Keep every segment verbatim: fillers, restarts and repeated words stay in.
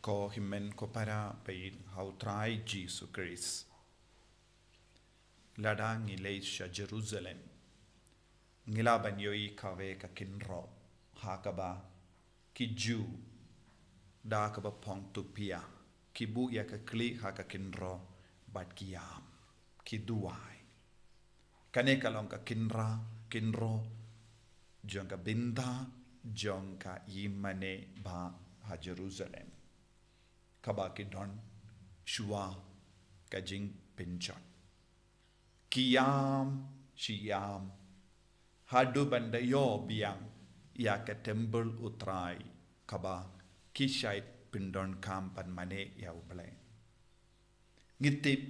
Ko hynmen ko para ba ïeit ha u Trai Jisu Khrist. Lada ngi leit sha Jerusalem, ngi lah ban ïohi kawei ka kynroh ha kaba ki Jiw da kaba phong tupia ki buh ïa ka kli ha ka kynroh bad ki ïam, ki duwai. Kane ka long ka kynra, kynroh jong ka bynta jong ka ïingmane ba ha Jerusalem, kaba ki don shuwa ka jingpynjot. Ki ïam shi ïam haduh ban da ïoh biang ïa ka templ u Trai kaba ki shait pyndonkam ban mane ïa u Blei. Ngi tip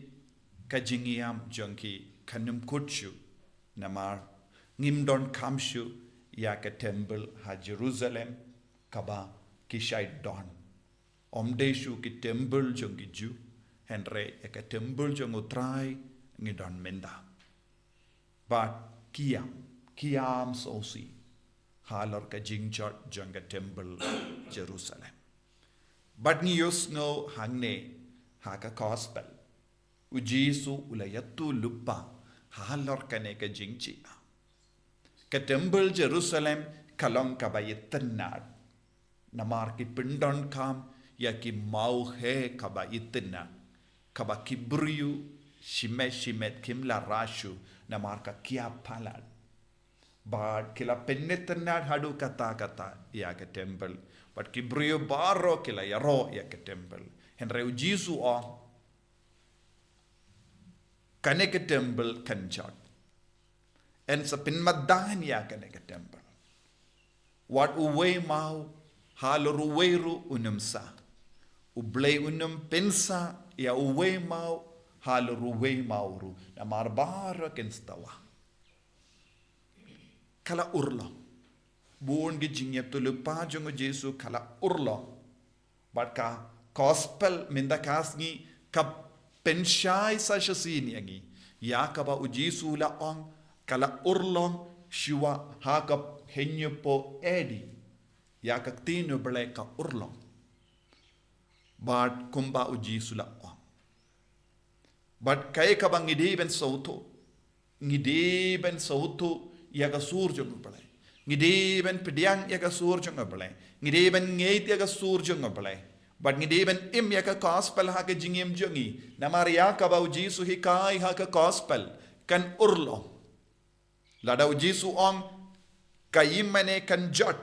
ka jingïam jong ki kan ym kut shuh, namar ngim donkam shuh ïa ka templ ha Jerusalem kaba ki shait don. Ym dei shuh ki templ jong ki Jiw, hynrei ïa ka templ jong u Trai ngi don mynta. Bad ki ïam, ki ïam sngewsih halor ka jingjot jong ka templ Jerusalem. Bad ngi ïohsngew hangne ha ka gospel, u Jisu u la ïathuhlypa halor kane ka jingjia. Ka templ Jerusalem ka long kaba itynnad, namar ki pyndonkam ïa ki mawheh kaba itynnad, kaba ki briew shimet shimet kim lah rah shuh namar ka kiad palat. Bad ki la pynitynnad haduh katta katta ïa ka templ. Bad ki briew baroh ki la ïaroh ïa ka templ. Hynrei u Jisu u ong, kane ka templ kan jot. Yn sa pynmadan ïa kane ka templ. Wat uwei maw halor uwei ruh un ym sah. U Blei un ym pynsah ïa uwei maw halor uwei maw ruh, namar baroh kin sa dawa. Ka la urlong. Bun ki jingïathuhlypa jong u Jisu ka la urlong. Bad ka gospel mynta ka sngi ka pynshai sa shisien ïa ngi ïa kaba u Jisu u la ong, ka la urlong shuwa ha ka hynñiewphew A D. Ïa ka ktien u Blei ka urlong. Bad kumba u Jisu u la ong. Bad kaei kaba ngi dei ban sngewthuh. Ngi dei ban sngewthuh ïa ka sur jong u Blei. Ngi dei ban pdiang ïa ka sur jong u Blei. Ngi dei ban ngeit ïa ka sur jong u Blei. Bad ngi dei ban im ïa ka gospel ha ka jingim jong ngi. Namar ïa kaba u Jisu u hikai ha ka gospel kan urlong. Lada u Jisu u ong ka ïingmane kan jot.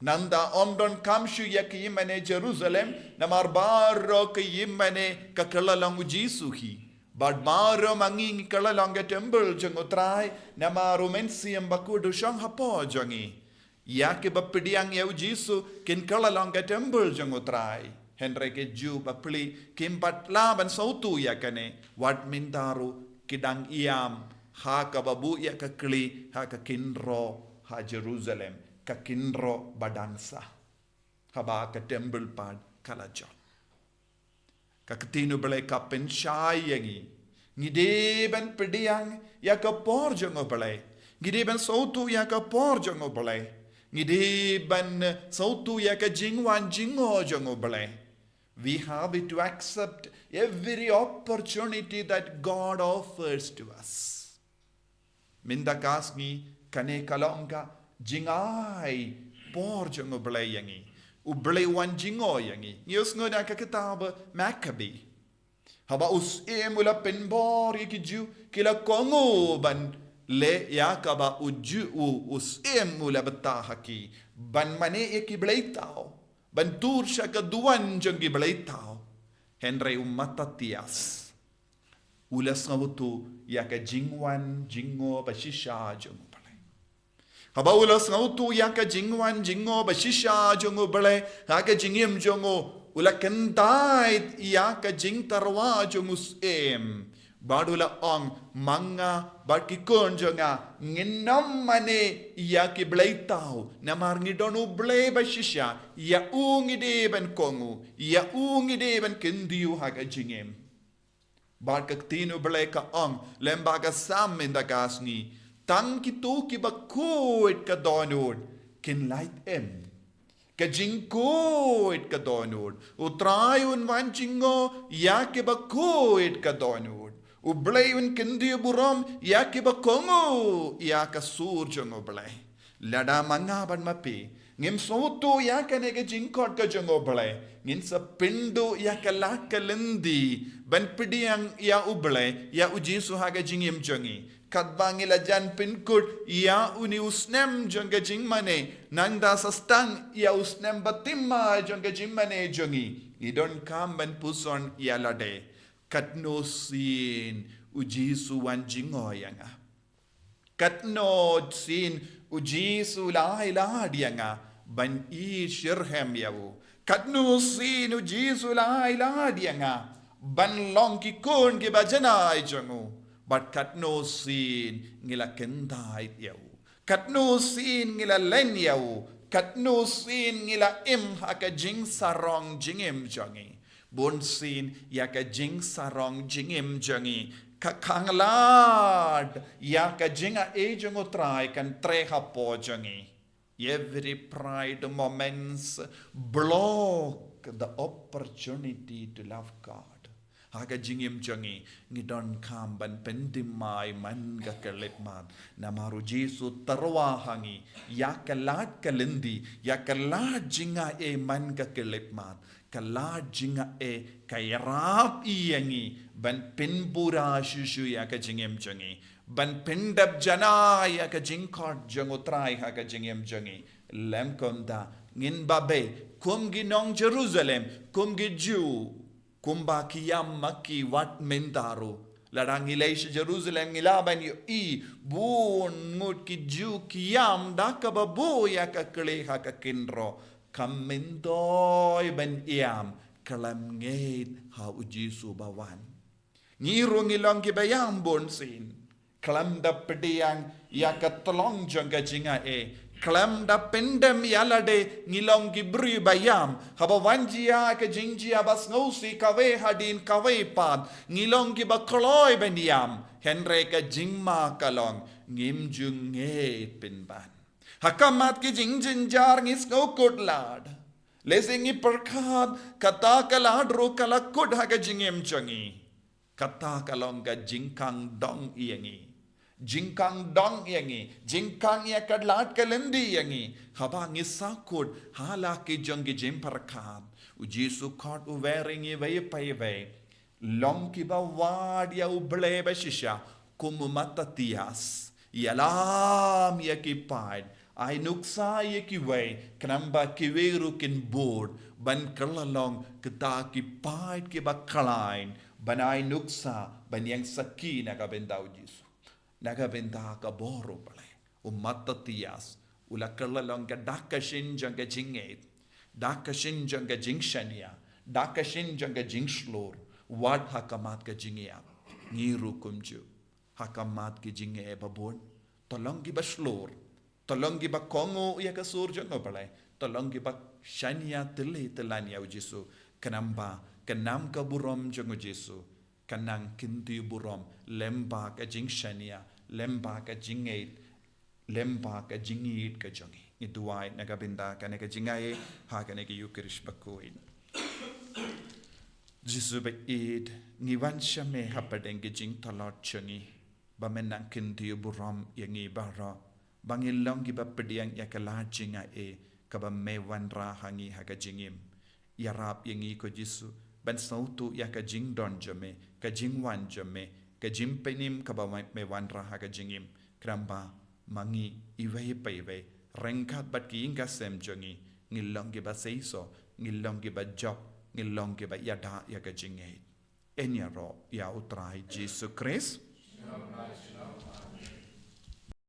Nangta ym donkam shuh ïa ka ïingmane Jerusalem, namar baroh ka ïingmane ka kylla long u Jisu hi. Bad baroh ma ngi ngi kylla long ka templ jong u Trai, namar u Mynsiem Bakhuid u shong hapoh jong ngi. Ïa kiba pdiang ïa u Jisu kin kylla long ka templ jong u Trai. Hynrei ki Jiw bapli kim pat lah ban sngewthuh ïa kane, wat mynta ruh ki dang ïam ha kaba buh ïa ka kli ha ka kynroh ha Jerusalem, ka kynroh ba dang sah. Haba ka templ pat ka la jot. Ka ktien u Blei ka pynshai ïa ngi. Ngi dei ban pdiang ïa ka por jong u Blei. Ngi dei ban sngewthuh ïa ka por jong u Blei. Ngi dei ban sngewthuh ïa ka jingwan jingïoh jong u Blei. We have to accept every opportunity that God offers to us. Mynta ka sngi kane ka long ka jingai por jong u Blei ïa ngi. U Blei u wan jingïoh ïa ngi. Ngi ïohsngew na ka kitab Makabi. Haba u syiem u la pynbor ïa ki Jiw, ki la kohnguh ban leh ïa kaba u Jiw u, u syiem u la bthah ha ki. Ban mane ïa ki bleithaw. Ban tur sha ka duwan jong ki bleithaw. Hynrei u Mattathias u la sngewthuh ïa ka jingwan jingïoh ba shisha jong u Blei. Haba u la sngewthuh ïa ka jingwan jingïoh ba shisha jong u Blei ha ka jingim jong u, u la kyntait ïa ka jingtyrwa jong u syiem. Bad u la ong, ma nga bad ki khun jong nga ngin ym mane ïa ki bleithaw, namar ngi don u Blei ba shisha, ïa u ngi dei ban kohnguh, ïa u ngi dei ban kyntiew ha ka jingim. Bad ka ktien u Blei ka ong, lyngba ka Salm mynta ka sngi, tang kito kiba khuid ka dohnud kin lait im. Ka jingkhuid ka dohnud. U Trai un wan jngoh ïa kiba khuid ka dohnud. U Blei un kyntiew burom ïa kiba kohnguh ïa ka sur jong U Blei. Lada ma nga bad ma phi ngim sngewthuh ïa kane ka jingkhot ka jong U Blei, ngin sa pynduh ïa ka lad ka lynti ban pdiang ïa U Blei, ïa U Jisu ha ka jingim jong ngi. Katba ngi la jan pynkut ïa une u snem jong ka jingmane, nangta sa tang ïa u snem ba thymmai jong ka jingmane jong ngi, ngi donkam ban puson ïa lade: Katno sien U Jisu wan jngoh ïa nga? Katno sien U Jisu la ai lad ïa nga ban ïeit shitrhem ïa u? Katno sien U Jisu la ai lad ïa nga ban long ki khun kiba janai jong u? Bad katno sien ngi la kyntait ïa u? Katno sien ngi la len ïa u? Katno sien ngi la im ha ka jingsarong jingim jong ngi? Bunsien ïa ka jingsarong jingim jong ngi ka khanglad ïa ka jingai jong U Trai kan treh hapoh jong ngi. Every pride moments block the opportunity to love God. Ha ka jingim jong ngi, ngi donkam ban pynthymmai man ka khyllipmat. Namar U Jisu u tyrwa ha ngi ïa ka lad ka lynti, ïa ka lad jingai man ka khyllipmat. Ka lad jingai ka ïarap ïa ngi ban pynpura shuh shuh ïa ka jingim jong ngi, ban pyndep janai ïa ka jingkhot jong U Trai ha ka jingim jong ngi. Lymkumta, ngin babe kum ki nong Jerusalem, kum ki Jiw, kumba ki ïam ma ki wat mynta ruh. Lada ngi leit sha Jerusalem ngi lah ban ïohi bun ngut ki Jiw ki ïam da kaba buh ïa ka kli ha ka kynroh. Kam myntoi ban ïam khlem ngeit ha U Jisu ba wan. Ngi ruh ngi long kiba ïam bunsien. Khlem da pdiang ïa ka tlong jong ka jingai, khlem da pyndem ïa lade, ngi long ki briew ba ïam. Haba wan jia ka jingjia ba sngewsih kawei hadien kawei pat, ngi long kiba kloi ban ïam. Hynrei ka jingma ka long ngim ju ngeit pynban. Ha khmat ki jingjynjar ngi sngewkut lad. Lehse ngi pyrkhat kata ka lad ruh ka la kut ha ka jingim jong ngi. Kata ka long ka jingkhang dong ïa ngi. Jingkhang dong ïa ngi. Jingkhang ïa ka lad ka lynti ïa ngi. Haba ngi sngewkut ha la ki jong ki jingpyrkhat, U Jisu u khot uwei ïa ngi iwei pa iwei: Long kiba wad ïa U Blei ba shisha kum u Matthias. Ïalam ïa ki paid, ai nuksa ïa kiwei, khnang ba kiwei ruh kin bud ban kylla long kita ki paid kiba khlaiñ, ban ai nuksa, ban ïeng sakhi na ka bynta U Jisu, na ka bynta ka bor U Blei. U Matthias u la kylla long ka da ka shin jong ka jingngeit, da ka shin jong ka jingshaniah, da ka shin jong ka jingshlur. Wat ha khmat ka jingïap, ngi ruh kumjuh. Ha khmat ki jingeh ba bun, to long kiba shlur, to long kiba kohnguh ïa ka sur jong U Blei, to long kiba shaniah tylli tyllan ïa U Jisu, khnang ba ka nam ka burom jong U Jisu kan nang kyntiew burom lyngba ka jingshaniah, lyngba ka jingngeit, lyngba ka jingïeit ka jong ngi. Ngi duwai na ka bynta kane ka jingai ha kane ka Ïukharist bakhuid. Jisu baieit, ngi wan sha me hapdeng ki jingtlot jong ngi, ba men nang kyntiew burom ïa ngi baroh, ba ngin long kiba pdiang ïa ka lad jingai kaba me wanrah ha ngi ha ka jingim. Ïarap ïa ngi ko Jisu ban sngewthuh ïa ka jingdon jong me, ka jingwan jong me, ka jingpynim kaba me wanrah ha ka jingim, khnang ba ma ngi iwei pa iwei, ryngkat bad ki ïing ki sem jong ngi, ngin long kiba seisoh, ngin long kiba jop, ngin long kiba ïada ïa ka jingngeit. Yn ïaroh ïa U Trai Jisu Khrist.